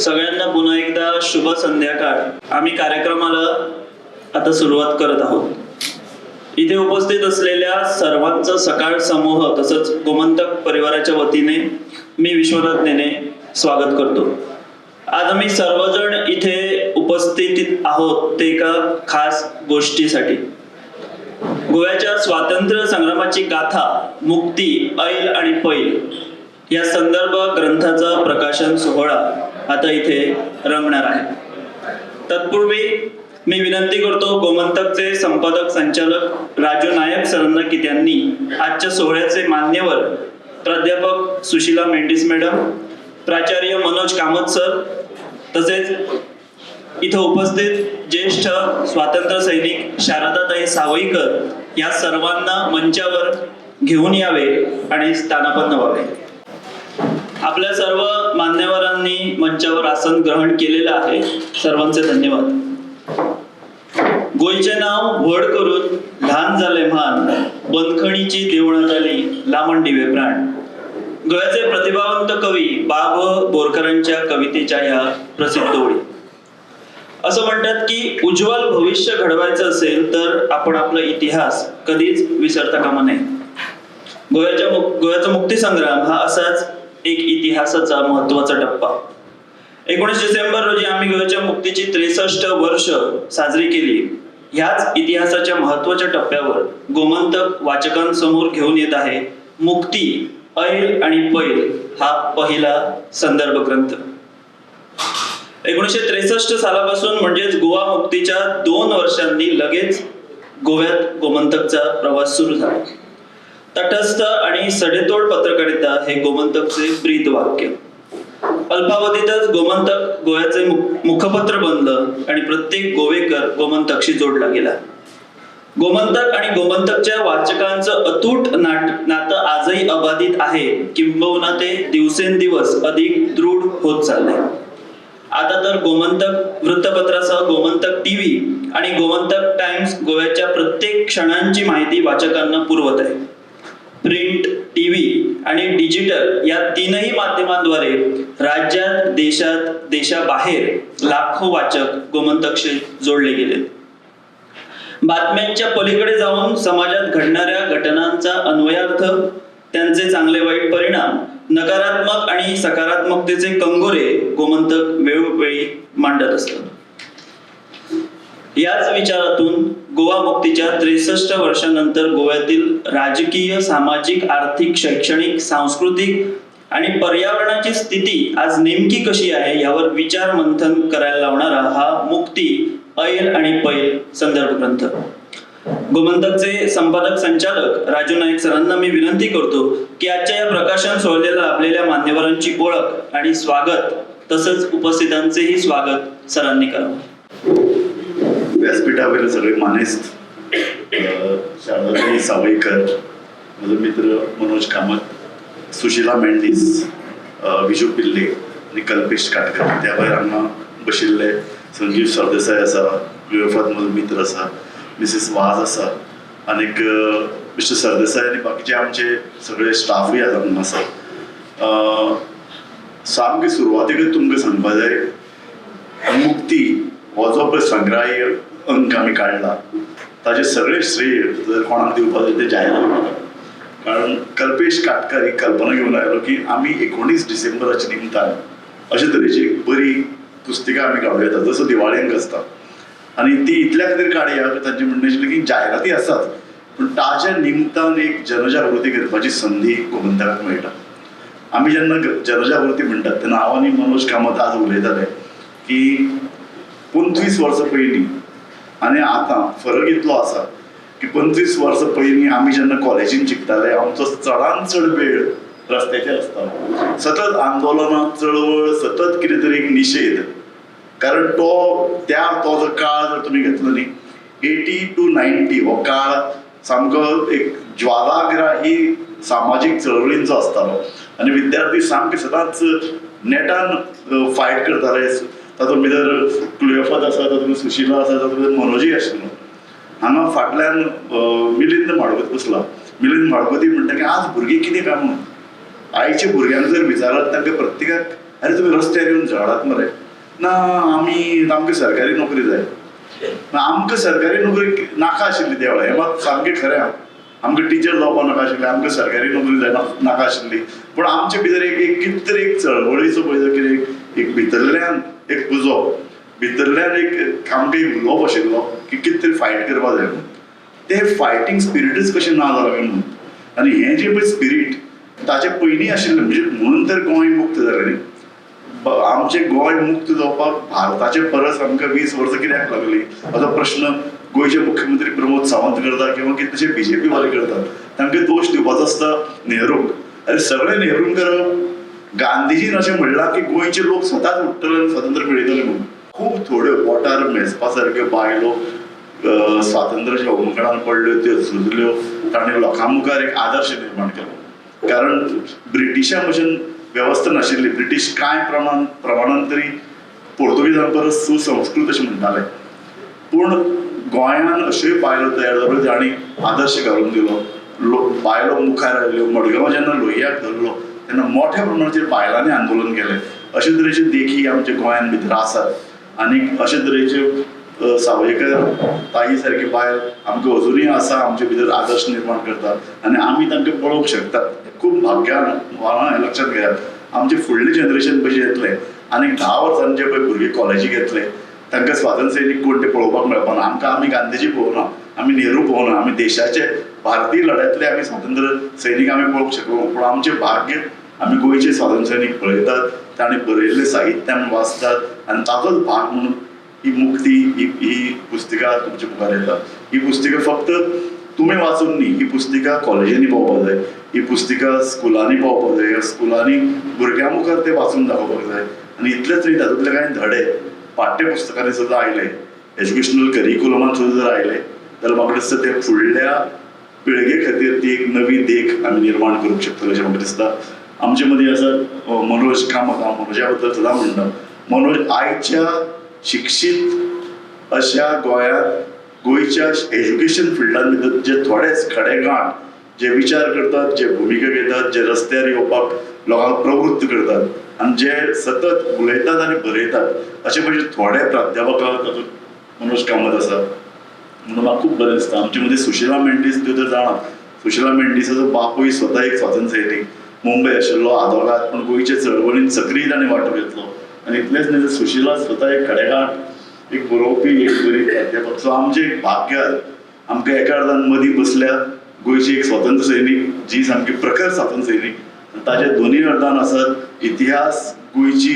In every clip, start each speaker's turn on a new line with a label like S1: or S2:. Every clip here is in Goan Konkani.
S1: सगळ्यांना पुन्हा एकदा शुभ संध्याकाळ. आम्ही कार्यक्रमाला आता सुरुवात करत आहोत. इथे उपस्थित असलेल्या सर्वांचं सकाळ समूह तसंच गोमंतक परिवाराच्या वतीने मी विश्वनाथ नेने स्वागत करतो. आज आम्ही सर्वजण इथे उपस्थित आहोत ते एका खास गोष्टीसाठी. गोव्याच्या स्वातंत्र्य संग्रामाची गाथा मुक्ती ऐल आणि पैल या संदर्भ ग्रंथाचा प्रकाशन सोहळा आता इथे रंगणार आहे. तत्पूर्वी मी विनंती करतो गोमंतकचे संपादक संचालक राजू नायक सरांना की त्यांनी आजच्या सोहळ्याचे मान्यवर प्राध्यापक सुशीला मेंढिस मॅडम, प्राचार्य मनोज कामत सर, तसेच इथं उपस्थित ज्येष्ठ स्वातंत्र्य सैनिक शारदाताई सावईकर या सर्वांना मंचावर घेऊन यावे आणि स्थानापन्न व्हावे. आपल्या सर्व मान्यवरांनी मंचावर आसन ग्रहण केलेलं आहे. सर्वांचे धन्यवाद. गोंयचें नांव व्हड करून ल्हान जालें म्हान, बंदखणीची देवणां जाली लामण दिवे प्राण. गोव्याचे प्रतिभावंत कवी बाब बोरकरांच्या कवितेच्या ह्या प्रसिद्ध ओळी. असं म्हणतात की उज्ज्वल भविष्य घडवायचं असेल तर आपण आपला इतिहास कधीच विसरता कामा नये. गोव्याचा मुक्तीसंग्राम हा असाच एक इतिहासाचा महत्वाचा टप्पा. 19 डिसेंबर रोजी आम्ही गोव्याच्या मुक्तीची 63 वर्ष साजरी केली. ह्याच इतिहासाच्या महत्वाच्या टप्प्यावर गोमंतक वाचकांसमोर घेऊन येत आहे मुक्ती ऐल आणि पैल हा पहिला संदर्भ ग्रंथ. 1963 सालापासून, म्हणजेच गोवा मुक्तीच्या 2 वर्षांनी लगेच गोव्यात गोमंतकचा प्रवास सुरू झाला. तटस्थ आणि सडेतोड पत्रकारिता हे गोमंतकचे ब्रीद वाक्य. अल्पावधीतच गोमंतक गोव्याचे मुखपत्र बनलं आणि प्रत्येक गोवेकर गोमंतकशी जोडला गेला. गोमंतक आणि गोमंतकच्या वाचकांचं अतूट नातं आजही अबाधित आहे, किंबहुना ते दिवसेंदिवस अधिक दृढ होत चाललंय. आता तर गोमंतक वृत्तपत्रासह गोमंतक टीव्ही आणि गोमंतक टाइम्स गोव्याच्या प्रत्येक क्षणांची माहिती वाचकांना पुरवत आहे. प्रिंट, टीव्ही आणि डिजिटल या तीनही माध्यमांद्वारे राज्यात, देशात, देशाबाहेर लाखो वाचक गोमंतकशी जोडले गेलेत. बातम्यांच्या पलीकडे जाऊन समाजात घडणाऱ्या घटनांचा अन्वयार्थ, त्यांचे चांगले वाईट परिणाम, नकारात्मक आणि सकारात्मकतेचे कंगोरे गोमंतक वेळोवेळी मांडत असतात. याच विचारातून गोवा मुक्तीच्या 63 वर्षांनंतर गोव्यातील राजकीय, सामाजिक, आर्थिक, शैक्षणिक, सांस्कृतिक आणि पर्यावरणाची स्थिती आज नेमकी कशी आहे यावर विचार मंथन करायला लावणारा हा मुक्ती ऐल आणि पैल संदर्भ ग्रंथ. गोमंतकचे संपादक संचालक राजू नाईक सरांना मी विनंती करतो की आजच्या या प्रकाशन सोहळ्याला लाभलेल्या मान्यवरांची ओळख आणि स्वागत तसंच उपस्थितांचेही स्वागत सरांनी करावं.
S2: व्यासपीठावरील सगळे मानेस्त, शारदाताई सावईकर, माझे मित्र मनोज कामत, सुशिला मेंढीस, विजू पिल्ले आनी कल्पेश काटकर, त्या भायर हांगा बशिल्ले संजीव सरदेसाय आसा, युएफात म्हजो मित्र आसा, मिसीस वाज आसा, आनीक मिस्टर सरदेसाय आनी बाकीचे आमचे सगळे स्टाफूय आसा हांगा आसा. सामकी सुरवातीकच तुमकां सांगपा जाय, मुक्ती हो जो पळय संग्राह्य अंक आमी काडला ताजें सगळें श्रेय जर कोणाक दिवपाक जाय तें जाहीर, कारण कल्पेश काटकर ही कल्पना घेवन आयलो की आमी 19 डिसेंबराच्या निमतान अशे तरेची एक बरी पुस्तिका आमी काडूं येता, जसो दिवाळेक आसता. आनी ती इतल्या खातीर काडया, तांचें म्हणणें आशिल्लें की जायराती आसात पूण ताज्या निमतान एक जनजागृती करपाची संदी गोमंतकाक मेळटा. आमी जेन्ना जनजागृती म्हणटात तेन्ना हांव आनी मनोज कामत आज उलयताले की 25 वर्सां पयलीं आनी आतां फरक इतलो आसा की 25 वर्सां पयलीं आमी जेन्ना कॉलेजीन शिकताले, आमचो चडान चड वेळ रस्त्याचेर आसतालो. सतत आंदोलनां, चळवळ, सतत कितें तरी एक निशेध. कारण तो त्या तो जो काळ जर तुमी घेतलो न्ही, 80 टू 90 हो काळ सामको एक ज्वालाग्राही सामाजीक चळवळींचो आसतालो आनी विद्यार्थी सामके सदांच नेटान फायट करताले. तातूंत भितर क्लियोफात आसा, तातूंत सुशिला आसा, तातूंत भितर मनोजूय आशिल्लो. हांगा फाटल्यान मिलिंद म्हाळगोती बसला. मिलिंद म्हाळगोती म्हणटा की आज भुरगीं कितें काय म्हणून आयच्या भुरग्यांक जर विचारत, तांकां प्रत्येकाक अरे तुमी रस्त्यार येवन झगडात मरे. ना आमी आमकां सरकारी नोकरी जाय. आमकां सरकारी नोकरी नाका आशिल्ली त्या वेळार, हें मात सामकें खरें. आमकां टिचर जावपाक नाका आशिल्लें, आमकां सरकारी नोकरी जाय नाका आशिल्ली. पूण आमचे भितर एक एक कितें तरी एक चळवळीचो पळय कितें एक भितरल्यान एक उजो, भितरल्यान एक आमकां एक उलोवप आशिल्लो की कितें तरी फायट करपाक जाय म्हणून. तें फायटींग स्पिरिटूच कशें ना जालां काय म्हणून. आनी हें जें पळय स्पिरीट ताचे पयलीं आशिल्लें, म्हणजे म्हणून तर गोंय मुक्त जालें न्ही. आमचें गोंय मुक्त जावपाक भारताचे परस आमकां 20 वर्सां कित्याक लागली असो प्रश्न गोंयचे मुख्यमंत्री प्रमोद सावंत करता किंवा कितलेशे बीजेपी वाले करतात. तांकां दोश दिवपाचो आसता नेहरूक. अरे सगळें नेहरून करप. गांधीजीन अशें म्हणलां की गोंयचे लोक स्वताच उठ्ठले आनी स्वातंत्र्य मेळयतले म्हणून. खूब थोड्यो बोटार मेजपा सारक्यो बायलो स्वातंत्र्याच्या होमखणान पडल्यो, त्यो झुजल्यो, तांणी लोकां मुखार एक आदर्श निर्माण केलो. कारण ब्रिटिशां भशेन वेवस्था नाशिल्ली. ब्रिटीश कांय प्रमाणान तरी पोर्तुगीजां परस सुसंस्कृत अशें म्हणटाले. पूण गोंयान अश्योय बायलो तयार जाल्यो जांणी आदर्श घालून दिलो. बायलो मुखार आयल्यो. मडगांव जेन्ना लोहियाक धरलो तेन्ना मोठ्या प्रमाणाचेर बायलांनी आंदोलन केलें. अशे तरेच्यो देखी आमच्या गोंयान भितर आसात. आनी अशे तरेच्यो सावयकर ताई सारकी बायल आमकां अजुनूय आसा, आमचे भितर आदर्श निर्माण करता आनी आमी तांकां पळोवंक शकतात. खूब भाग्यान हें लक्षांत घेयात. आमचें फुडलें जनरेशन पळय येतलें आनी 10 वर्सांचे पळय भुरगे कॉलेजीक येतले, तांकां स्वातंत्र्य सैनीक कोण ते पळोवपाक मेळपाना. आमकां आमी गांधीजी पळोवना, आमी नेहरू पळोवना, आमी देशाचे भारतीय लढ्यांतले आमी स्वातंत्र्य सैनीक आमी पळोवंक शकलो. पूण आमचें भाग्य आमी गोंयचे स्वातंत्र्य सैनीक पळयतात, तांणी बरयल्लें साहित्य आमी वाचतात आनी ताचोच भाग म्हणून ही मुक्ती ही पुस्तिका तुमच्या मुखार येता. ही पुस्तिका फक्त तुमी वाचून न्ही, ही पुस्तिका कॉलेजींनी पावपाक जाय, ही पुस्तिका स्कुलांनी पावपाक जाय, स्कुलांनी भुरग्यां मुखार ते वाचून दाखोवपाक जाय. आनी इतलेंच न्ही, तातूंतले कांय धडे पाठ्यपुस्तकांनी सुद्दां आयले, एज्युकेशनल करिकुलमान सुद्दां जर आयले जाल्यार म्हाका दिसता ते फुडल्या पिळगे खातीर ती एक नवी देख आमी निर्माण करूंक शकतले अशें म्हाका दिसता. आमचे मदीं आसा मनोज कामत. हांव मनोजा बद्दल सदां म्हणटा, मनोज आयच्या शिक्षीत अशा गोंयांत गोंयच्या एज्युकेशन फिल्डान भितर जे थोडेच खडेगांठ जे विचार करतात, जे भुमिका घेतात, जे रस्त्यार येवपाक लोकांक प्रवृत्त करतात आनी जे सतत उलयतात आनी बरयतात अशे म्हणजे थोडे प्राध्यापक तातूंत मनोज कामत आसा. म्हणून म्हाका खूब बरें दिसता. आमचे मदीं सुशिला मेंडीस, त्यो तर जाणा, सुशिला मेंडीसाचो बापूय स्वता एक स्वातंत्र्य सैनीक, मुंबय आशिल्लो आदोगाद, पूण गोंयचे चळवळीन सक्रीय ताणें वांटो घेतलो. आनी इतलेंच न्ही, सुशिला स्वता एक खडेगांठ एक बरोवपी, एक बरी प्राध्यापक. सो आमचें एक भाग्य आमकां एका अर्दान मदीं बसल्या गोंयची एक स्वातंत्र्य सैनीक जी सामकी प्रखर स्वातंत्र्य सैनीक, ताजे दोनूय अर्दान आसत इतिहास, गोंयची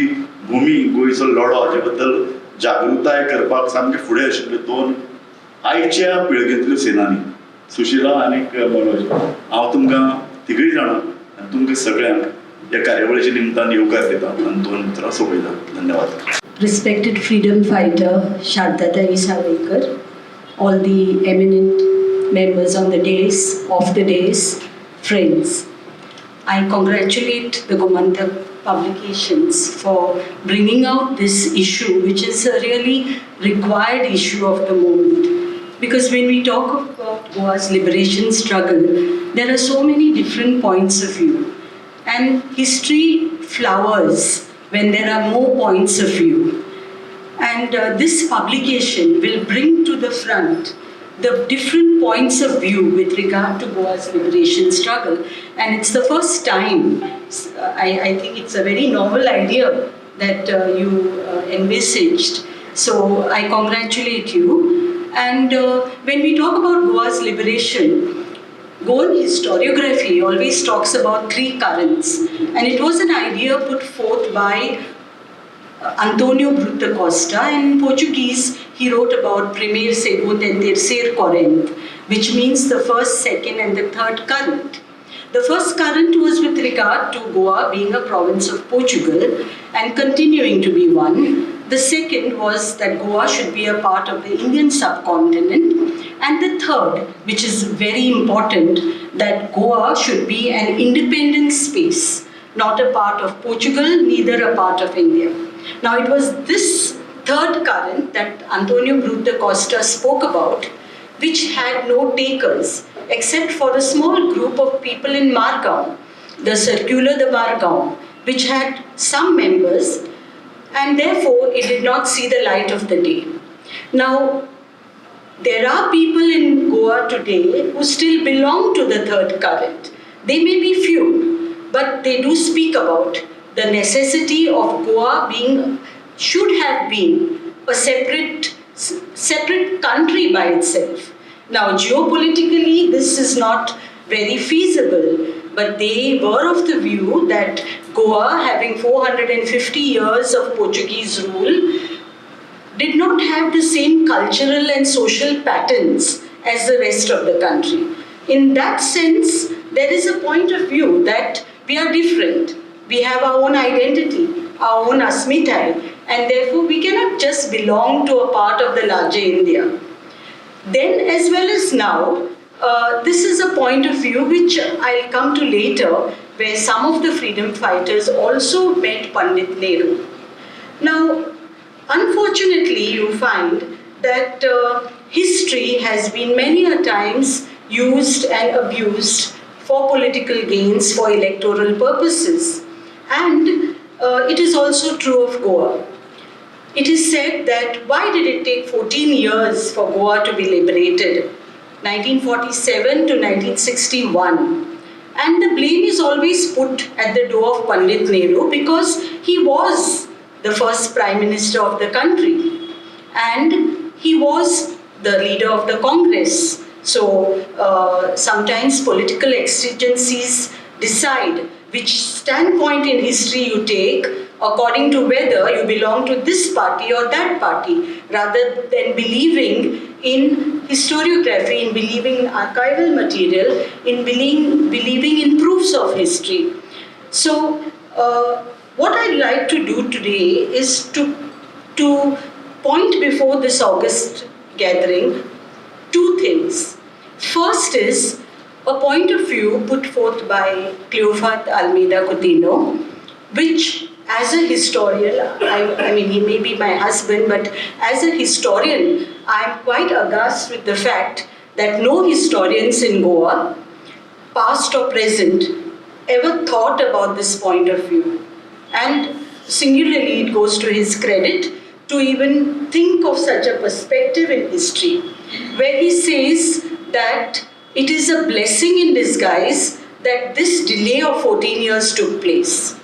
S2: भुमी, गोंयचो लढो हाजे बद्दल जागृताय करपाक सामके फुडें आशिल्ल्यो दोन आयच्या पिळगेंतल्यो सेनानी, सुशिला आनी मनोज. हांव तुमकां तिगूय जाणां आनी तुमकां सगळ्यांक ह्या कार्यावळीच्या निमतान येवकार दिता आनी दोन उतरां सोंपयता. धन्यवाद.
S3: Respected freedom fighter Shardatai Sawaikar, all the eminent members on the dais, off the dais, friends. I congratulate the Gomantak Publications for bringing out this issue, which is a really required issue of the moment. Because when we talk about Goa's liberation struggle, there are so many different points of view. And history flowers when there are more points of view. And this publication will bring to the front the different points of view with regard to Goa's liberation struggle. And it's the first time, I think it's a very novel idea that you envisaged. So I congratulate you. And when we talk about Goa's liberation, Goan historiography always talks about three currents. And it was an idea put forth by Antonio Brito da Costa. In Portuguese, he wrote about primeiro, segundo, and terceiro corrente, which means the first, second, and the third current. The first current was with regard to Goa being a province of Portugal and continuing to be one. The second was that Goa should be a part of the Indian subcontinent. And the third, which is very important, that Goa should be an independent space, not a part of Portugal, neither a part of India. Now, it was this third current that Antonio Brito da Costa spoke about, which had no takers except for a small group of people in Margao, the Circular de Margao. which had some members, and therefore it did not see the light of the day. Now, there are people in Goa today who still belong to the third current. They may be few, but they do speak about the necessity of Goa being, should have been, a separate country by itself. Now, geopolitically, this is not very feasible, but they were of the view that Goa, having 450 years of Portuguese rule, did not have the same cultural and social patterns as the rest of the country. In that sense, there is a point of view that we are different. We have our own identity, our own asmitai, and therefore we cannot just belong to a part of the larger India. Then as well as now, this is a point of view which I'll come to later, where some of the freedom fighters also met Pandit Nehru. Now, unfortunately, you find that history has been many a times used and abused for political gains, for electoral purposes. And it is also true of Goa. It is said that why did it take 14 years for Goa to be liberated? 1947 to 1961. And the blame is always put at the door of Pandit Nehru because he was the first Prime Minister of the country and he was the leader of the Congress. So sometimes political exigencies decide which standpoint in history you take according to whether you belong to this party or that party, rather than believing in historiography, in believing in archival material, in believing in proofs of history. So what I'd like to do today is to point before this August gathering two things. First is a point of view put forth by Cleofato Almeida Coutinho, which as a historian, I mean, he may be my husband, but as a historian, I'm quite aghast with the fact that no historians in Goa, past or present, ever thought about this point of view. And singularly, it goes to his credit to even think of such a perspective in history, where he says that it is a blessing in disguise that this delay of 14 years took place.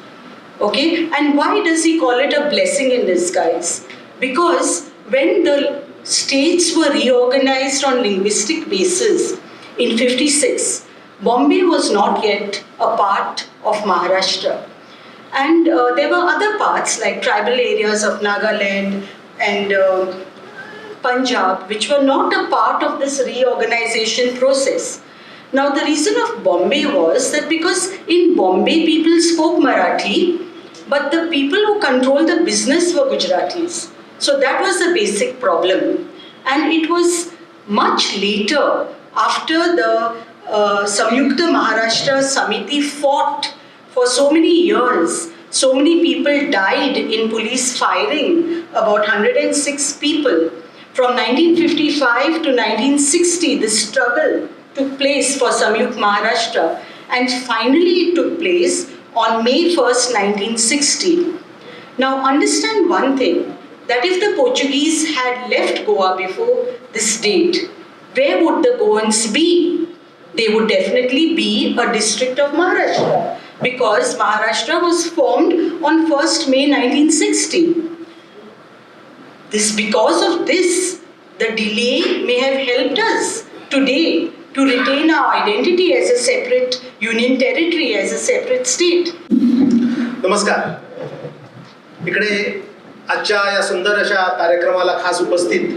S3: Okay, and why does he call it a blessing in disguise? Because when the states were reorganized on linguistic basis in 56, Bombay was not yet a part of Maharashtra. And there were other parts like tribal areas of Nagaland and Punjab, which were not a part of this reorganization process. Now, the reason of Bombay was that because in Bombay people spoke Marathi, but the people who controlled the business were Gujaratis. So that was the basic problem. And it was much later, after the Samyukta Maharashtra Samiti fought for so many years, so many people died in police firing, about 106 people. From 1955 to 1960, this struggle took place for Samyukta Maharashtra, and finally it took place on May 1st, 1960. Now understand one thing, that if the Portuguese had left Goa before this date, where would the Goans be? They would definitely be a district of Maharashtra, because Maharashtra was formed on 1st May 1960. Because of this, the delay may have helped us today to retain our identity as a separate union territory, as a separate state.
S4: नमस्कार. इकडे आजच्या या सुंदर अशा कार्यक्रमाला खास उपस्थित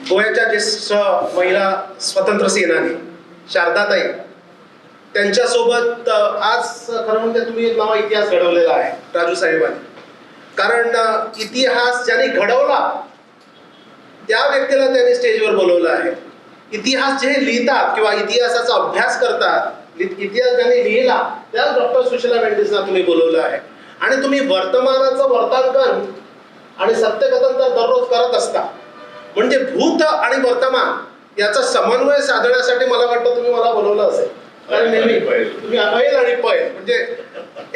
S4: गोव्याच्या ज्येष्ठ महिला स्वतंत्र सेनानी शारदाताई, त्यांच्यासोबत आज खरं म्हणजे तुम्ही एक नवा इतिहास घडवलेला आहे राजू साहेबांनी. कारण इतिहास ज्यांनी घडवला त्या व्यक्तीला त्यांनी स्टेजवर बोलवलं आहे. इतिहास जे लिहितात किंवा इतिहासाचा अभ्यास करतात, इतिहास ज्यांनी लिहिला त्याच डॉक्टर सुशीला मेंडिसना तुम्ही बोलवलं आहे. आणि तुम्ही वर्तमानाचं वार्तांकन आणि सत्यकथन तर दररोज करत असता. म्हणजे भूत आणि वर्तमान याचा समन्वय साधण्यासाठी मला वाटतं तुम्ही मला बोलवलं असेल. कारण नेहमी तुम्ही ऐल आणि पैल म्हणजे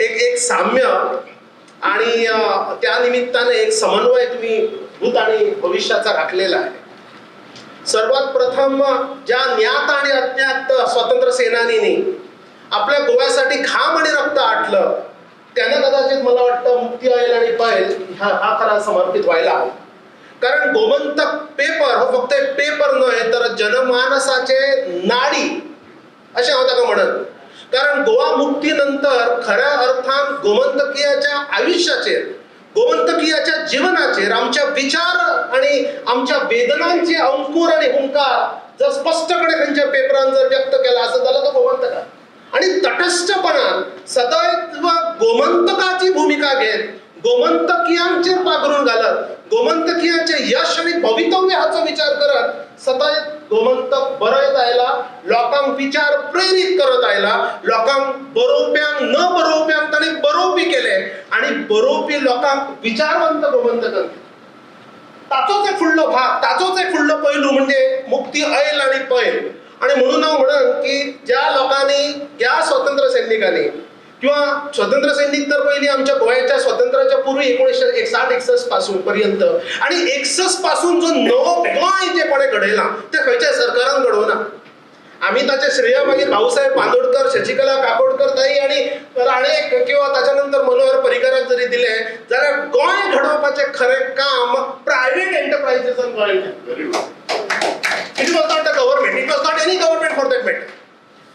S4: एक एक साम्य आणि त्या निमित्ताने एक समन्वय तुम्ही भूत आणि भविष्याचा राखलेला आहे. सर्वात प्रथम ज्या ज्ञात आणि अज्ञात स्वातंत्र्य सेनानींनी आपल्या गोव्यासाठी घाम आणि रक्त आटलं त्यांना कदाचित मला वाटतं मुक्ती ऐल आणि पैल हा हा खरा समर्पित व्हायला हवा. कारण गोमंतक पेपर हो फक्त एक पेपर न्हय तर जनमानसाचे नाडी अशें हांव ताका म्हणत. कारण गोवा मुक्ती नंतर खऱ्या अर्थान गोमंतकीयाच्या आयुश्याचेर, गोमंतकीयाच्या जिवनाचेर आमच्या विचार आणि आमच्या वेदनांचे अंकूर आणि हुंकार जर स्पश्टपणे खंयच्या पेपरान जर व्यक्त केला आसत जाल्यार तो गोमंतकार. आणि तटस्थपणान सदैव गोमंतकाची भुमिका घेत गोमंतकीयांचेर पांघरून घालत गोमंतकीयांचे यश आनी भवितव्य हाचो विचार करत सदैव गोमंतक बरयत आयला, लोकांक विचार प्रेरीत करत आयला, लोकांक बरोवप्यांक न बरोवप्यांक तांणी बरोवपी केले आनी बरोवपी लोकांक विचारवंत गोमंतकान. ताचोच एक फुडलो भाग, ताचोच एक फुडलो पैलू म्हणजे मुक्ती ऐल आनी पैल. आनी म्हणून हांव म्हणन की ज्या लोकांनी, ज्या स्वतंत्र सैनिकांनी किंवा स्वतंत्र सैनिक तर पयलीं आमच्या गोंयच्या स्वातंत्र्याच्या पूर्वी 1960-61 पासून पर्यंत आनी 61 पासून जो नवो गोंय जें कोणें घडयलां तें खंयच्याय सरकारान घडोवना. आमी ताचें श्रेय मागीर भाऊसाहेब बांदोडकर, शशिकला काकोडकर ताई आनी राणे किंवा ताच्या नंतर मनोहर पर्रीकराक जरी दिलें जाल्यार गोंय घडोवपाचें खरें काम प्रायवेट एंटरप्रायजीसान गोंय.
S2: Very good.
S4: It was not the government, it was not any government for that matter.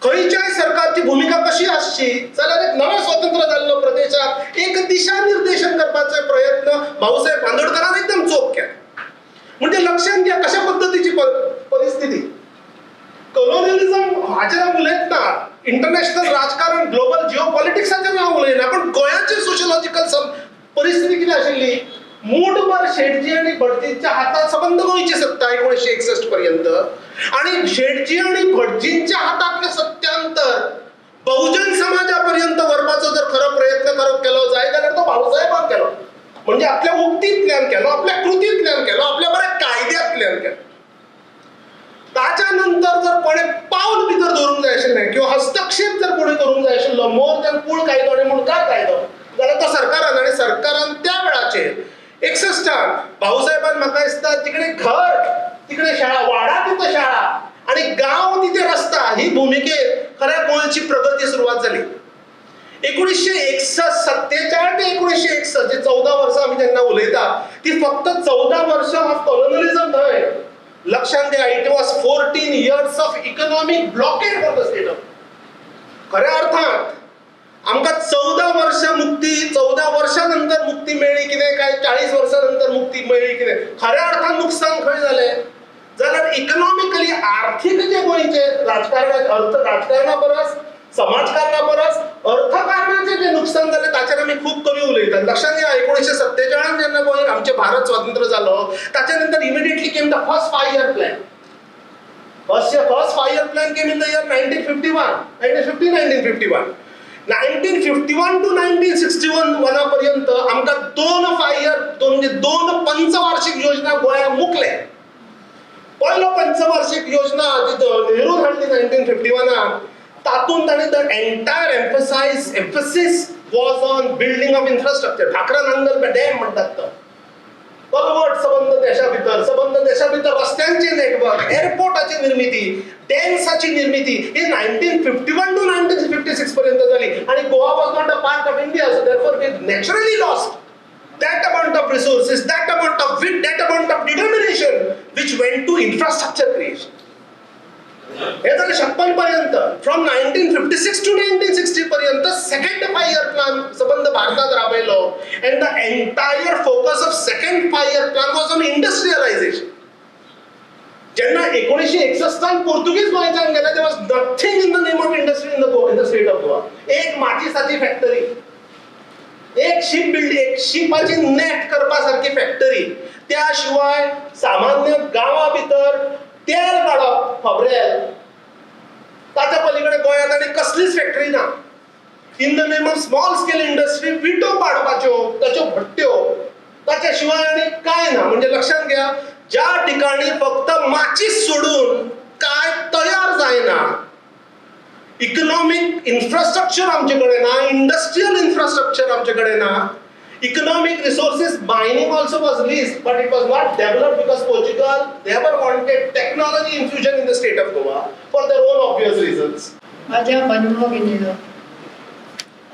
S4: खंयच्याय सरकारची भुमिका कशी आसची जाल्यार एक नवें स्वतंत्र जाल्लो प्रदेशाक एक दिशानिर्देशन करपाचो प्रयत्न भाऊसाहेब बांदोडकरान एकदम चोख केला. म्हणजे लक्षात घ्या कशा पद्दतीची परिस्थिती. कॉलोनियलिझम हाचेर हांव उलयतना इंटरनॅशनल राजकारण, ग्लोबल जिओ पॉलिटिक्साचेर हांव उलयना, पण गोंयाची सोशलॉजिकल परिस्थिती कितें आशिल्ली, मूठभर शेटजी आनी भटजींच्या हातात सबंद गोंयची सत्ता 1961 पर्यंत आणि शेटजी आनी भटजींच्या हातांतलें सत्यांतर बहुजन समाजापर्यंत व्हरपाचो जर खरो प्रयत्न करप केलो जायत जाल्यार तो भाऊसाहेबान केलो. म्हणजे आपल्या उक्तींतल्यान केलो, आपल्या कृतींतल्यान केलो, आपल्या बऱ्या कायद्यांतल्यान केलो. ताच्या नंतर जर कोणें पावल भितर दवरूंक जाय आशिल्लें किंवा हस्तक्षेप जर कोणी करूंक जाय आशिल्लो मोर दॅन कूळ कायदो आनी मुंडकार कायदो जाल्यार तो सरकारान. आनी सरकारान त्या वेळाचेर 61 भाऊसाहेबान म्हाका दिसता तिकडे घर तिकडे शाळा, वाडा तिथे शाळा आणि गांव तिथे रस्ता ही भुमिकेत खऱ्या गोंयची प्रगती सुरवात जाली. 1961, 47 ते 1961 जे 14 वर्सां आमी जेन्ना उलयता ती फक्त 14 वर्सां ऑफ कॉलोनलिझम न्हय. लक्षात घ्या, it was 14 years of economic blockade for the state of. खऱ्या अर्थान आमकां 14 वर्सां मुक्ती, 14 वर्सां नंतर मुक्ती मेळ्ळी कितें काय 40 वर्सां नंतर मुक्ती मेळ्ळी कितें, खऱ्या अर्थान नुकसान खंय जालें जाल्यार इकॉनॉमिकली आर्थीक जे गोंयचे राजकारणात, अर्थ राजकारणा परस समाजकारणा परस अर्थकारणाचें जें नुकसान जालें ताचेर आमी खूब कमी उलयतात. लक्षात घ्या, 1947 जेन्ना गोंय आमचें भारत स्वतंत्र जालो ताच्या नंतर immediately came the first 5 year plan. First 5 year plan came in the year 1951, 1950, 1951. 1951 to 1961 वना पर्यंत आमकां दोन 5 इयर, दोन म्हणजे दोन पंचवार्षिक योजना गोंयाक मुकले. पयलो पंचवार्षिक योजना जी नेरून हाडली 1951, तातूंत ताणें the entire emphasis was on building of infrastructure. Bhakra Nangal dam म्हणटात तो कलवट, सबंद देशा भितर, सबंद देशा भितर रस्त्यांचे नेटवर्क, एअरपोर्टाची निर्मिती, डॅम्साची निर्मिती ही 1951 to 1956 पर्यंत जाली. आणि Goa was not a part of India, so therefore we naturally lost that amount of resources, that amount of wit, that amount of determination which went to infrastructure creation. हे झालं 56 पर्यंत. From 1956 to 1960 पर्यंत सेकंड 5 इयर प्लॅन सबंद भारतात राबयलो and the entire focus of second 5 year plan was on industrialization. जेन्ना 1961 पोर्तुगीज गोंयच्यान गेले, there was nothing in the name of industry in the state of Goa. एक माचिसाची फॅक्टरी, एक शिप बिल्डिंग, एक शिपाची नेट करपा सारकी फॅक्टरी, त्या शिवाय सामान्य गांवा भितर तेल काडप, खोबरेल, ताच्या पलीकडे गोंयांत आनी कसलीच फॅक्टरी ना. In the name of small scale industry विटो पाडपाच्यो, ताच्यो भट्ट्यो, ताच्या शिवाय आनी कांय ना. म्हणजे लक्षात घ्या, ज्या ठिकाणी फक्त माचीस सोडून काय तयार जायना. इकनॉमीक इन्फ्रास्ट्रक्चर आमचे कडेन ना, इंडस्ट्रियल इन्फ्रास्ट्रक्चर आमचे कडेन ना. Economic resources, mining also was leased, but it was not developed because Portugal never wanted technology infusion in the state of Goa for their own obvious reasons.
S5: माझ्या बंधू-भगिनींनो,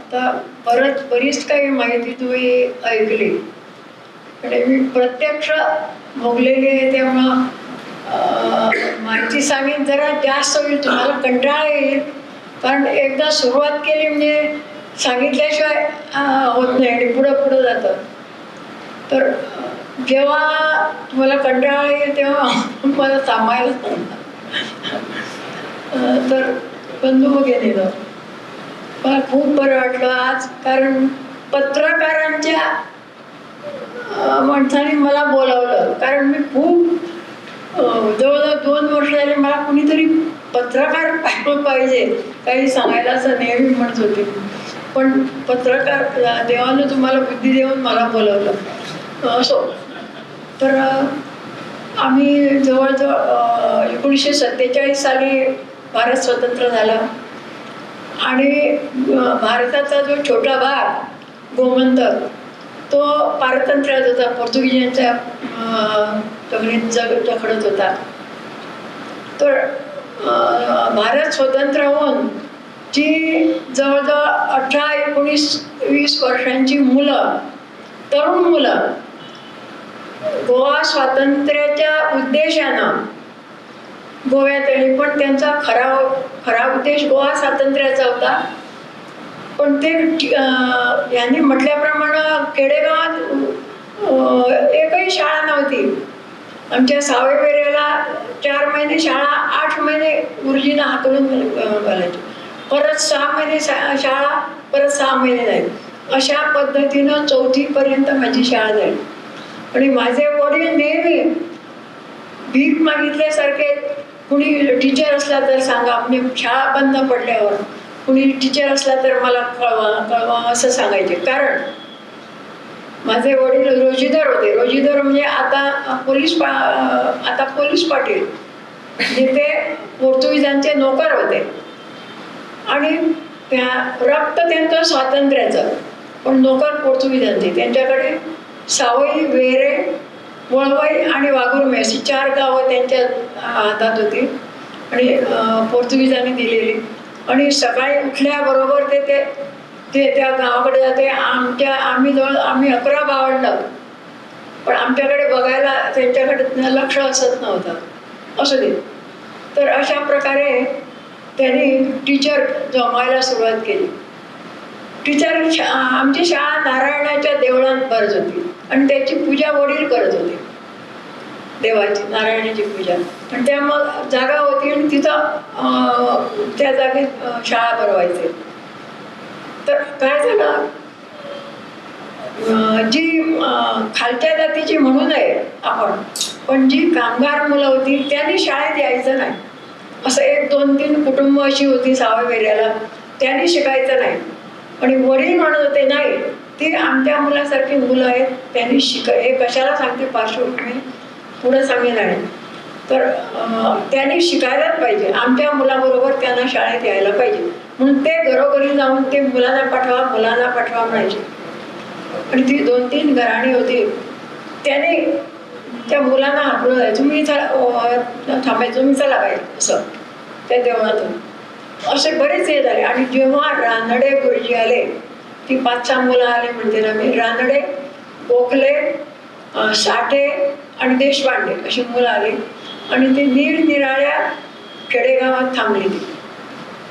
S5: आता परत बरीच काही माहिती तुम्ही ऐकली आणि मी प्रत्यक्ष भोगलेली आहे, त्यामुळं माहिती सांगेन जरा जास्त होईल, तुम्हाला कंटाळा येईल, कारण एकदा सुरुवात केली म्हणजे सांगितल्याशिवाय होत नाही आणि पुढं पुढं जातं. तर जेव्हा तुम्हाला कंटाळा येईल तेव्हा मला थांबायला सांगा. तर बंधू भगिनींनो, मला खूप बरं वाटलं आज, कारण पत्रकारांच्या माणसाने मला बोलावलं, कारण मी खूप जवळजवळ 2 वर्ष झाले मला कुणीतरी पत्रकार पाहिजे काही सांगायला असं नेहमी म्हणत होते, पण पत्रकार देवानं तुम्हाला बुद्धी देऊन मला बोलावलं असो. तर आम्ही जवळजवळ 1947 साली भारत स्वतंत्र झाला आणि भारताचा जो छोटा भाग गोमंतक तो पारतंत्र्यात होता, पोर्तुगीजांच्या जमिनीत जखडत होता. तर भारत स्वतंत्र होऊन जी जवळजवळ 18, 19, 20 वर्षांची मुलं, तरुण मुलं गोवा स्वातंत्र्याच्या उद्देशानं गोव्यात आली, पण त्यांचा खरा खरा उद्देश गोवा स्वातंत्र्याचा होता. पण ते यांनी म्हटल्याप्रमाणे खेडेगावात एकही शाळा नव्हती. आमच्या सावयवेऱ्याला 4 महिने शाळा, 8 महिने गुरुजींना हाकलून घालायचे, परत 6 महिने शाळा, परत 6 महिने नाही, अशा पद्धतीनं 4थीपर्यंत माझी शाळा झाली. आणि माझे वडील नेहमी भीक मागितल्यासारखे, कुणी टीचर असला तर सांगा, मी शाळा बंद पडल्यावर कुणी टीचर असला तर मला कळवा कळवा असं सांगायचे. कारण माझे वडील रोजीदार होते. रोजीदार म्हणजे आता पोलीस पाटील, म्हणजे ते पोर्तुगीजांचे नोकर होते आणि त्या रक्त त्यांचं स्वातंत्र्याचं, पण नोकर पोर्तुगीजांचे. त्यांच्याकडे सावई, वेरे, वळवई आणि वाघुर्मे अशी 4 गावं त्यांच्या हातात होती आणि पोर्तुगीजांनी दिलेली. आणि सकाळी उठल्याबरोबर ते ते ते त्या गावाकडे जाते. आम्ही जवळ आम्ही 11 भावंडं, पण आमच्याकडे बघायला त्यांच्याकडे लक्ष असत नव्हतं, असू दे. तर अशा प्रकारे त्यांनी टीचर जमायला सुरुवात केली. टीचर आमची शाळा नारायणाच्या देवळात भरत होती आणि त्याची पूजा वडील करत होते, देवाची नारायणाची पूजा. आणि त्या मग जागा होती आणि तिथं त्या जागेत शाळा भरवायचे. तर काय झालं, जी खालच्या जातीची म्हणू नये आपण, पण जी कामगार मुलं होती त्यांनी शाळेत यायचं नाही. असं 1, 2, 3 कुटुंब अशी होती सावयवेऱ्याला, त्यांनी शिकायचं नाही. आणि वडील म्हणत होते नाही, ती आमच्या मुलासारखी मुलं आहेत, त्यांनी हे कशाला सांगते पार्श्वभूमी पुढं सांगेन. आणि तर त्यांनी शिकायलाच पाहिजे, आमच्या मुलाबरोबर त्यांना शाळेत यायला पाहिजे. म्हणून ते घरोघरी जाऊन ते मुलांना पाठवा, मुलांना पाठवा म्हणायचे. आणि ती 2, 3 घराणी होती, त्यांनी त्या मुलांना हाकलून जायचं, तुम्ही थांबायचं, तुम्ही चला पाहिजे असं त्या देवळातून. असे बरेच हे झाले. आणि जेव्हा रानडे गुरुजी आले, ती 5-6 मुलं आले म्हणते ना मी, रानडे, गोखले, साठे आणि देशपांडे अशी मुलं आली आणि ती निरनिराळ्या खेडेगावात थांबली.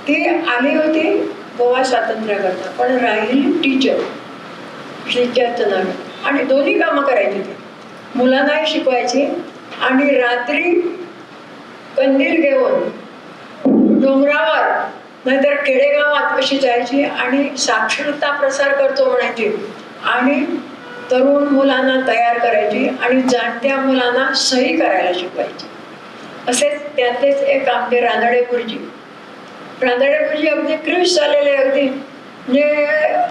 S5: ती ती आली होती गोवा स्वातंत्र्याकरता, पण राहिली टीचर, टीचरचं नाव. आणि दोन्ही कामं करायची ती, मुलांनाही शिकवायची आणि रात्री कंदील घेऊन डोंगरावर नाहीतर खेडेगावात अशी जायची आणि साक्षरता प्रसार करतो म्हणायची आणि तरुण मुलांना तयार करायची आणि जाणत्या मुलांना सही करायला शिकवायची. असेच त्यातलेच एक आमचे रानडे गुरुजी. रानडे गुरुजी अगदी क्रिश झालेले, अगदी म्हणजे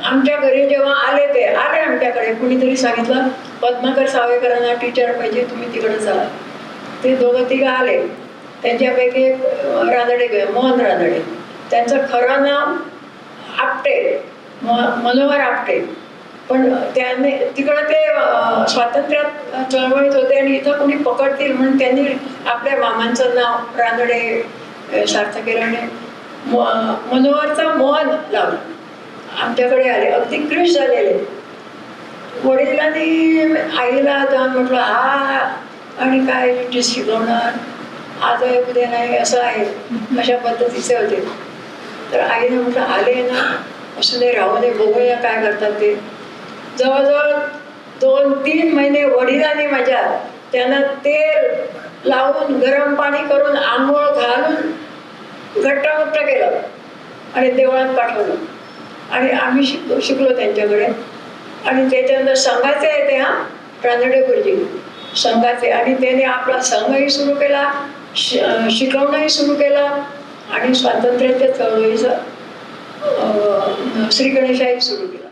S5: आमच्या घरी जेव्हा आले, ते आले आमच्याकडे, कुणीतरी सांगितलं पद्माकर सावयकरांना टीचर पाहिजे, तुम्ही तिकडे चला. ते 2-3 आले, त्यांच्यापैकी एक रानडे, मोहन रानडे, त्यांचं खरं नाव आपटे, मनोहर आपटे. पण त्याने तिकडं ते स्वातंत्र्यात चळवळीत होते आणि इथं कोणी पकडतील म्हणून त्यांनी आपल्या मामांचं नाव रानडे सार्थ केलं आणि मनोहरचा मोहन लावला. आमच्याकडे आले, अगदी क्रिश झालेले. वडिलांनी आईला जाऊन म्हटलं, हा आणि काय इंग्लिश शिकवणार, आज आहे उद्या नाही असं आहे, अशा पद्धतीचे होते. तर आईने म्हटलं, आले ना, असू दे, राहू दे, बघूया काय करतात ते. जवळजवळ 2-3 महिने वडिलांनी माझ्या त्यांना तेल लावून गरम पाणी करून आंघोळ घालून घट्टामुट्ट केलं आणि देवळात पाठवलं. आणि आम्ही शिकलो त्यांच्याकडे. आणि त्याच्यानंतर संघाचे आहे ते, हां, रानडे गुरुजी संघाचे. आणि त्याने आपला संघही सुरू केला, शिकवणंही सुरू केलं आणि स्वातंत्र्याच्या चळवळीचं श्री गणेशाही सुरू केलं.